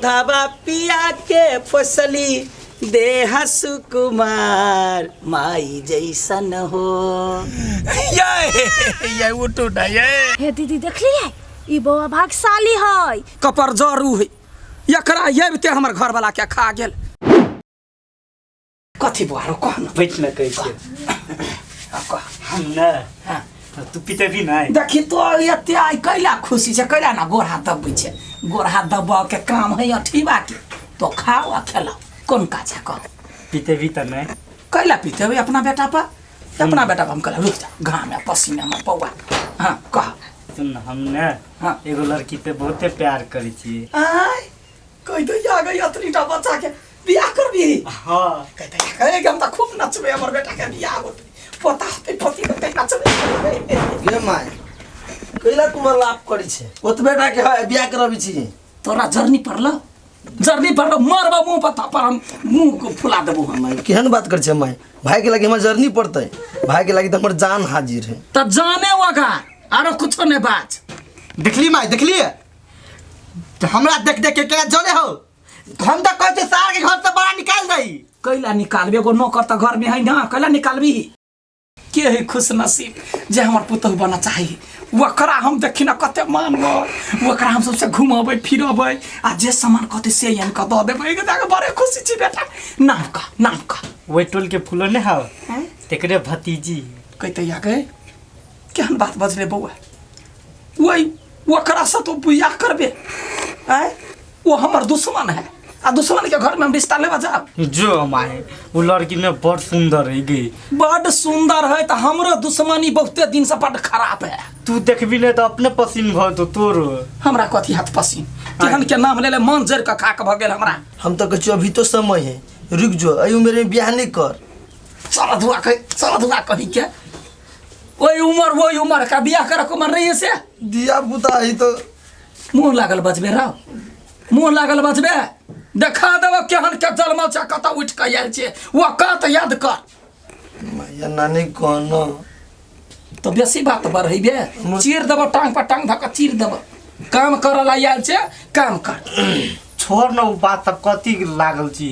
दूधवा पिया के पोसली देह सुकुमार माई जैसन हो। ये ये उठू ना ये। हे दीदी देखलिए ई बौआ भागशाली है। कपर जरू है एकरा अबिते हमर घर वाला के खा गेल। कथी बुआरो कह न। बैठ न कहै छियै। कह। हम न हाँ। तू पितेबी नहि। देखी तो एते आइ कैला खुशी छै, कैला ना गोर हाथ दबबै छै। गोर हाथ दबऽ के काम है अठीबा के, तो खाओ आ खेलाओ, कोन काज है कह। पितेबी तऽ नहि। कैला पितेबै अपना बेटा पर? अपना बेटा पर हम कहला रुक जा, घाम में पसीना में पौआ। हाँ कह। सुन न, हम ने हाँ। एगो लड़की से बहुते प्यार करै छियै। आय कहि दे आ गई अतरीटा बच्चा के बियाह करबी? हाँ। कहि दे कहे हम तऽ खूब नचबै, हमर बेटा के बियाह होतै, पोता होतै, पोती होतै, नचबै। गे माय कैला तुम्हार लाभ करै छै? ओतबे टा के है बियाह करबी छी। तोरा जरनी पड़ल, जरनी पड़ल, मरबा मुंह पर थप्पड़, हम मुंह को फुला देबो हम। माय केहन बात करै छै माय? भाई के लागी हमर जरनी पड़तै, भाई के लागी तऽ हमर जान हाजिर है। तऽ जाने वगा आरो कुछो नहीं बाज। देखली माय, देखली तो हमरा देख देख के केना जले हो। हम तऽ कहै छियै सार के घर से बड़ा निकाल दही। कैला निकालबे? एगो नौकर तऽ घर में है ना, कैला निकालबी? के है खुश नसीब जे हमर पुतहु बना चाही? ओकरा हम देखी ना कते मानबै, ओकरा हम सबसे घुमबै फिरबै आ जे सामान कहतै से आनि कऽ दऽ देबै। देख बड़े खुशी छी बेटा। नाम कह, नाम कह। ओहि टोल के फूलो नहि हौ तेकरे भतीजी। कहते या गए केहन बात बजले बौआ? वही ओकरा से तो बियाह करबे? आँय वो हमर दुश्मन है आ दुश्मन के घर में हम रिश्ता लेबा जाब? जो माय वो लड़की ने बड़ सुंदर है गे। बड सुंदर है तो हमरो दुश्मनी बहुते दिन से बड खराब है। तू देखबी ने तो अपने पसीन भऽ तो तोर। हमरा कथी हाथ पसीन? केहन के नाम लेले मन जरि कऽ खाक भऽ गेल हमरा। हम तऽ कहै छियौ अभी तो समय है, रुक जो, एहि उम्र में बियाह नहीं कर। चल धुआ कही, चल धुआ कही के ओहि उमर, ओहि उमर का बियाह करऽ के उमर नहीं है से। धिया पुता है तो मुँह लागल बजबे रहो, मुँह लागल बजबे, देखा देबो केहन के जलमल छै, कतऽ उठि कऽ आयल छै ओ कत याद कर। मैया नानी कहनो तो बेसी बात बढ़ेबे चीर देबो, टांग पर टांग धऽ कऽ चीर देबो। काम करऽ ला आयल छै, काम कर। छोड़ न ओ बात सब, कथी लागल छी?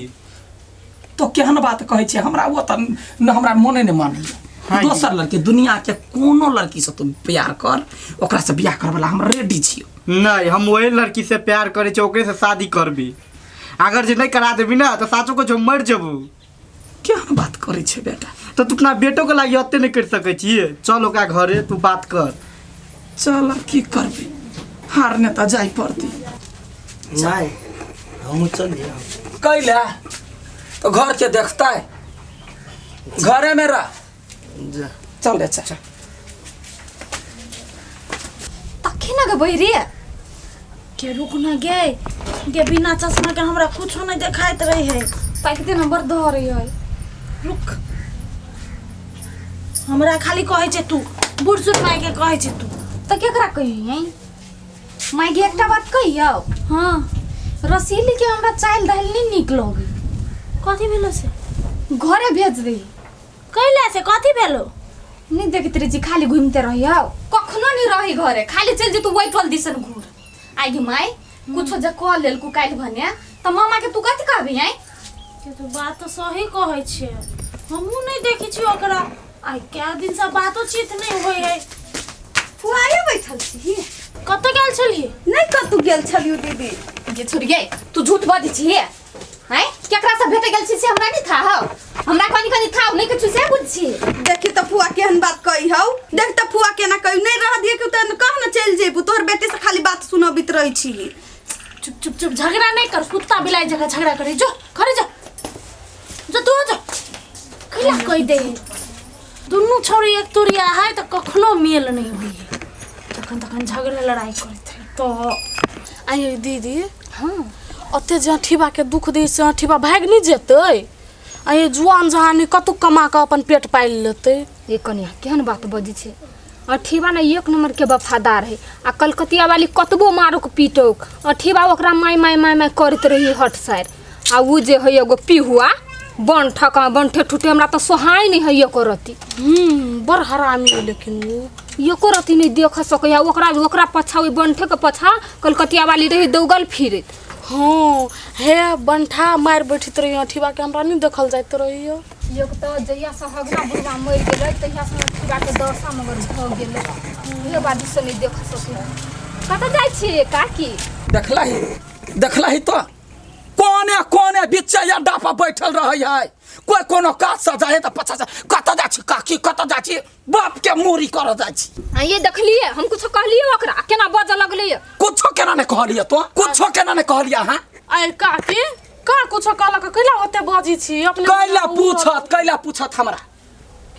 तो केहन बात कहै छै हमरा? ओ तऽ न हमरा मोने नहि मानैया। हाँ। दोसर लड़की दुनिया के कोनो लड़की से तू प्यार कर, ओकरा से बियाह करऽ वाला हम रेडी छियौ। नहीं, हम वही लड़की से प्यार करे छियै, ओकरे से शादी करबी। अगर जे नहीं करा देबी ना तो साचो को जो मर जेबू। केहन बात करै छै बेटा? तो तू अपना बेटो के लागी ओते नहीं कर सकै छियै। चल ओकरा घरे तू बात कर। चल आब की करबी, हारने तऽ जाय पड़तै। माय हमहूँ चलिए। कैला तो घर के देखता है, घरे में रह। जा चल रे चल। तखन गे बहिरी के रुक ना गे, गे बिना चश्मा के हमरा कुछो नहीं देखाइत रहे है। ताकि दिन हमर धरे है। रुक, हमरा खाली कहै छै तू बूढ़ सूढ़ माय के कहै छै तू। तऽ केकरा कहियै माय गे? एकटा बात कहियौ? हाँ। रसीली के हमरा चाइल दाइल नहीं नीक लगे। कथी भेलो से? घरे भेज दे। कैला से कथी भेलो? नहीं देखैत रही छी खाली घूमते रहियौ, कखनो नहीं रही घरे, खाली चलि जेतौ ओहि टोल दिसन घूर। आइ गे माय कुछो जे कऽ लेलकू काल्हि भने तऽ मामा के तू कथी कहबी? आइ के तो बात तो सही कहै छियै, हमहूँ नहीं देखै छियै ओकरा, आइ कए दिन से बातोचीत नहीं होइ है। फुआए बैठल छी। कतऽ गेल छलियै? नहीं कतौ गेल छलियो दीदी। जे छोड़िए तू झूठ बजै छी हैं? केकरा से भेटे गेल छी से हमरा नहीं था हौ, हमरा कनी कनी था नहीं किछु से बुझ छी। देखी तऽ फुआ केहन बात कही हौ, देख तऽ फुआ केना कही नहीं रह दिए के तऽ कह न चलि जेबू, तोहर बेटी से खाली बात सुनबित रहै छी। चुप चुप चुप, झगड़ा नहीं कर, कुत्ता बिलाई जगह झगड़ा करे, जो घरे जा, जो तू जो। कैला कहि दे दुनू छौड़ी एक तुरिया है तऽ कखनो मेल नहीं होइ है, तखन तखन झगड़ा लड़ाई करैत है। तो आइयो दीदी। हाँ ओते जे अठीबा के दुख दी से अठीबा भागि नहीं जेतै? आइयो जुआन जहानी कतौ कमा कऽ अपन पेट पालि लेतै। ये कनिया केहन बात बजै छै? अठीबा ने एक नंबर के वफादार है आ कलकतिया वाली कतबो मारोक पीटोक अठीबा ओकरा माय माय माय माय करैत रही हट साइड। आ उ जे है एगो पिहुआ बन ठका बन ठेठुटे हमरा तऽ सोहाय नहीं है एको रति। बड़ हरामी है लेकिन उ एको रति नहीं देख सकैया ओकरा, ओकरा पछा ओहि बनठे के पछा कलकतिया वाली रही दौगल फिरैत। हाँ हे बंठा मारि बैठित रही अठीबा के हमरा नहीं देखल जाइत रही एक तऽ जहिया से हगना बुढ़वा मरि गेलै तहिया से अठीबा के दशा मगर भऽ गेलै उहे बाजू से नहीं देख सकै कतऽ जाइ छियै काकी देखला ही देखला ही तो कोने कोने बीच अड्डा पर बैठल रहै है कोई कोनो काज से जाइ है तऽ पछा से कतऽ जाइ छी काकी कतऽ जाइ छी बाप के मूरी करऽ जाइ छी आ ये देखलियै हम कुछो कहलियै ओकरा केना बजऽ लगलैया कुछो केना नहि कहलियै तो कुछो केना नहि कहलियै अहाँ आइ काकी का कुछो कहलक कैला ओते बजी छी अपने कैला पूछत कैला पूछत हमरा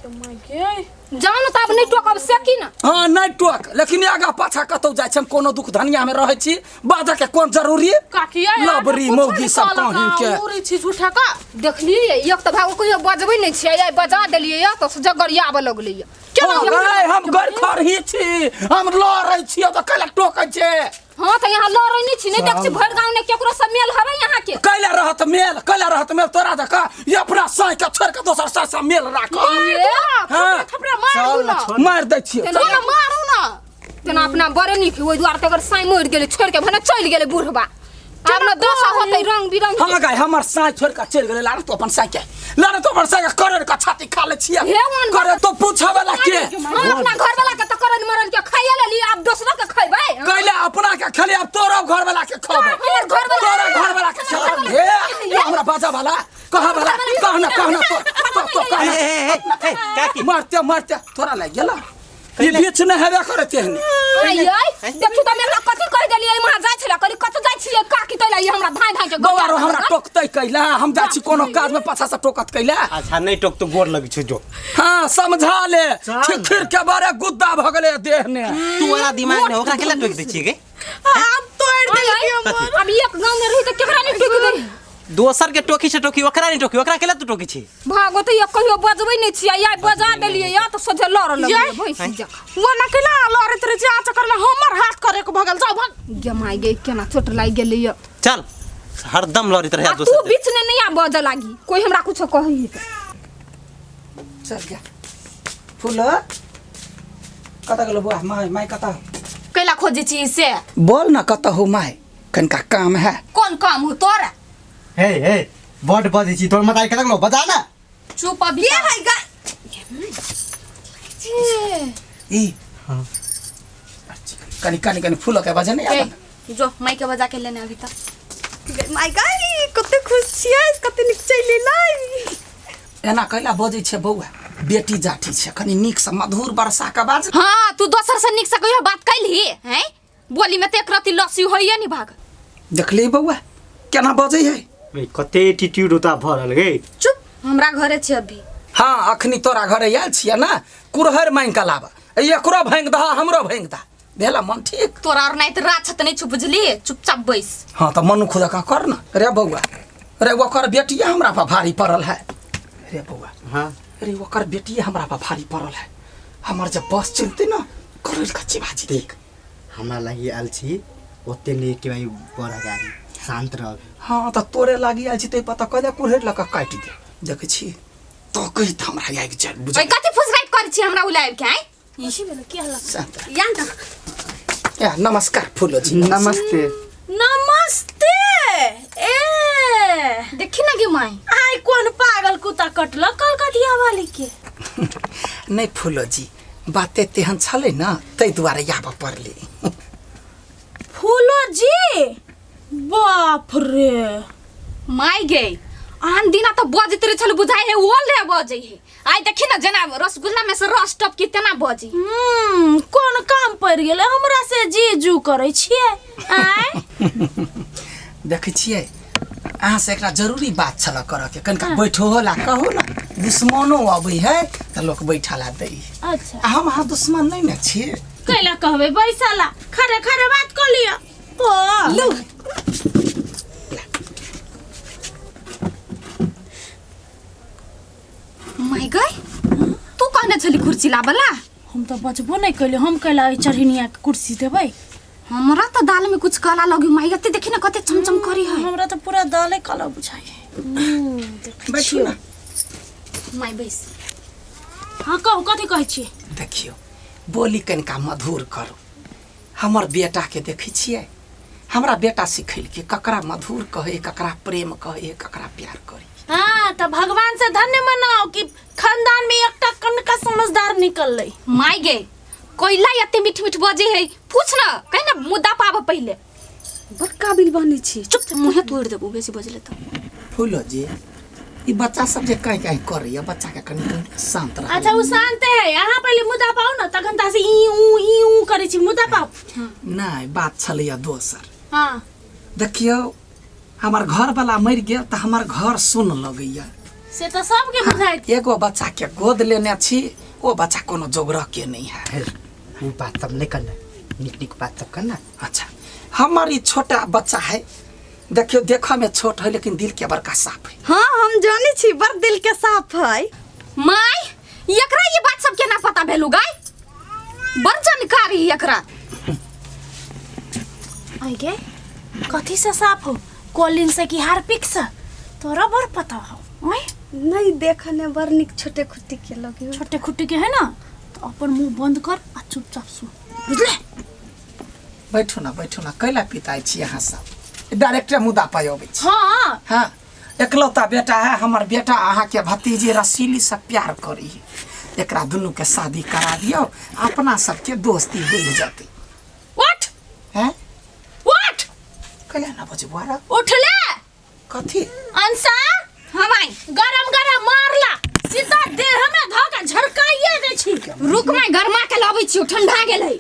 के माय गे जाउ ने तऽ आब नहि टोकब से की ने हाँ नहि टोक लेकिन आगा पाछा कतौ जाइ छी हम कोनो दुख धनिया में रहै छी बाजऽ के कोन जरूरी काकी आइ लबरी मौगी सब कहीं के मुरी छी झूठा का देखलियै एक तऽ भागो कहियो बजबै नहि छियै आइ बजा देलियै तऽ जगरियाबऽ लगलैया केना हाँ, गै, हम गैर खरही छी हम लड़ै छी तऽ कैला टोकै छै हाँ तऽ यहाँ लड़ै नहि छी नहि देख छी भरि गाँव ने केकरो से मेल हवे यहाँ के कैला रहत मेल कैला रहत मेल तोरा जका ये अपना साँइ के छोड़ के दोसर साँइ से मेल राख ये, हाँ थपड़ा मारू ना मारि दै छियै तेना ना मारू ना तेना अपना बड़े नीक ओहि दुआरे तऽ अगर साँइ मरि गेलै छोड़ि के भने चलि गेलै बुढ़बा आब ने दशा होतै रंग बिरंग हम गाय हमर साँइ छोड़ के चलि गेलै लारे तो अपन साँइ के लारे तो अपन साँइ के करोड़ के छाती खा ले छियै हे ओन करे तो पूछे वाला के हम अपना घर वाला के तऽ करन मरन के खाइए लेली आब दोसरा के खैबै कैला अपना के खेली अब तोरो घर वाला के खबै हमर घर वाला तोरा घर वाला के खबै हे हमरा बाजा वाला कहा वाला कहना कहना तो तो तो कहना ए, ए, ए, ए, काकी मरते मरते तोरा लागि गेला ई बीच नहि हेबे करे तेहने आइ देखू तऽ मेरा कथी कहि देलियै वहाँ जाइ छलै कहली कतऽ जाइ छियै काकी तै ला हमरा धाँइ धाँइ के बौआ रो हमरा टोकतै कैला हम जाइ छी कोनो काज में पाछा से टोकत कैला अच्छा नहीं टोक तो गोर लग छो जो हाँ समझा ले खिखिर के बारे गुद्दा भ गेलै देह ने तू वाला दिमाग ने ओकरा केला टोक दै छियै गे हाथ तोड़ देलकै हमर अब एक गाँव में रही तऽ केकरा नहि टोकि दै दोसर के टोकी छै टोकी ओकरा नहीं टोकी ओकरा केला तू टोकी छी भागो तऽ एक कहियो बजबै नहि छियै आइ बजा देलियै या तऽ सोझे लड़ऽ लगलियै भैंसी जकाँ वो ना केला लड़ैत रहे छै आ चक्कर में हमर हाथ करे के भगल जाओ भाग गे माय गे केना चोट लागि गेलै यऽ चल हरदम लड़ैत रहे आ तू दोसर के। बीच में नहीं आ बजऽ लागी कोई हमरा कुछो कही तऽ चल गया फूल कतऽ गेलो बौआ माय माय कतऽ कैला खोजै छी से बोल ना कतऽ हो माय कनिका काम है कोन काम हो तोरा हे हे बड बजै छी तोर मताई कतक लो बजा ना चुप अभी के है गाय ई कनि कनि कनि फूल के बजे नहीं ए, आबत जो माई के बजा के लेने अभी तक माय गाय कते खुश छियै कते नीक चलि एलै एना कैला बजै छै बौआ बेटी जाठी छै कनि नीक से मधुर वर्षा के बाज हाँ तू दोसर से नीक से कहियो बात कैलही हैं बोली में तो एक रति लस्सी होइए नहीं भाग देखली बौआ केना बजै है रे कते एटीट्यूड होता भरल गे चुप हमरा घरे छे अभी हाँ अखनी तोरा घरे आयल छियै ना कुरहर मांगि कऽ लाब एकरो भांगि दह हमरो भांगि दह भेला मन ठीक तोरा और नहीं तो रात छत नहीं छुप बुझली चुपचाप बैस हाँ तऽ मनु खुदा का कर ना रे बौआ रे ओकर बेटिया हमरा पर भारी पड़ल है रे बौआ हाँ रे ओकर बेटिया हमरा पर भारी पड़ल है हमर जब बस चलते ना करोड़ कच्ची भाजी देख हमरा लागि आयल छी ओते नहि के भाई बड़ गाड़ी शांत रह हाँ तऽ तोरे लागि आयल छी तै पता कह दे कुरहड़ लऽ कऽ काटि दे देखै छी तो कहि तऽ हमरा आबि जाय बुझल ओइ कथी फुसराइत करै छी हमरा उलाबि के आँय की हल्ला शांत रह। या न ए, नमस्कार फूलो जी नमस्ते नमस्ते ए देखी ना गे माई आइ कोन पागल कुत्ता कटलक कलकतिया वाली के नहि फूलो जी बाते तेहन छलै ने ताहि दुआरे आबऽ पड़लै फूलो जी बाप रे माई गे आन दिना तऽ बजैत रहै छल बुझाइ है ओल रे बजै है आइ देखी ना जेना रसगुल्ला में से रस टपकी तेना बजै कोन काम पड़ि गेलै हमरा से जीजू करै छियै आँय देखै छियै अहाँसँ एकटा जरूरी बात छल करऽके कनिका बैठो ला कहू ने दुश्मनो अबै है तऽ लोक बैठा ला दै अच्छा आ हम अहाँ दुश्मन नहि ने छी कैला कहबै बैसला खरे खरे बात कऽ लिअ ओ लू माय गई तू कहने छली कुर्सी लाबला हम तऽ बचबो नहि कैलियै हम कैला एहि चढ़िनिया के कुर्सी देबै हमरा तऽ दाल में कुछ काला लगी माय एते देखी ना कते चमचम करी है हमरा तऽ पूरा दाले काला बुझाइ बैठू ने माय बैस हँ कहू कथी कहै छियै देखियौ बोली कनिका मधुर करू हमर बेटाके देखै छियै हमरा बेटा सिखेलकै ककरा मधुर कहै, ककरा प्रेम कहै, ककरा प्यार करी। हाँ तो भगवान से धन्य मनाओ कि खानदान में एकटा कनका समझदार निकललै। माय गे कोइला एते मीठ मीठ बजे है पूछ ना कहीं ना मुद्दा पाब पहिले। बड़ काबिल बनै छी। चुप मुँहे तोड़ देबो बेसी बजले तो। फूलो जी ई बच्चा सब जे कहीं कहीं करैया बच्चा के कनी कनी शांत रह। अच्छा उ शांत है, अहाँ पहिले मुद्दा पाओ ना तखन ता से ई ऊ करै छी मुद्दा पाओ। नहीं बात छलैया दोसर। हाँ देखियो हमार घर वाला मर गेल त हमार घर सुन लगैया। से तो सबके बुझाइत। एगो बच्चा के गोद लेने छी ओ बच्चा कोनो जोगरह के नहीं है। वो बात सब नहीं करना, निक निक बात सब करना। अच्छा हमार ई छोटा बच्चा है देखियो देखा में छोट है लेकिन दिल के बड़का साफ है। हाँ हम जाने छी बड़ दिल के साफ है। माय एकरा ये बात सब केना पता भेलु गाय, बड़ जानकारी एकरा। आई गे कथी से साफ हो, कॉलिन से कि हार्पिक से? तोरा बड़ पता हो। ओए नहीं देखने बड़ निक छोटे खुट्टी के लगे। छोटे खुट्टी के है ना तो अपन मुंह बंद कर आ चुपचाप सुन बुझले। बैठू ना बैठू ना कैला पिताई छी अहाँ सब डायरेक्टर मुद्दा पाय अबै छी। हाँ हाँ एकलौता बेटा है हमर बेटा, अहाँ के भतीजी रसीली से प्यार करी, एकरा दुनू के शादी करा दियो अपना सबके दोस्ती बढ़ जतै। उठ हैं उठ कैला ना बजबो रे उठले कथी अंसा। हाँ माई गरम गरम मारला सीधा देह में धऽ के झड़काइए दै छी। रुक माई गरमा के लबै छी ठंडा गेलै।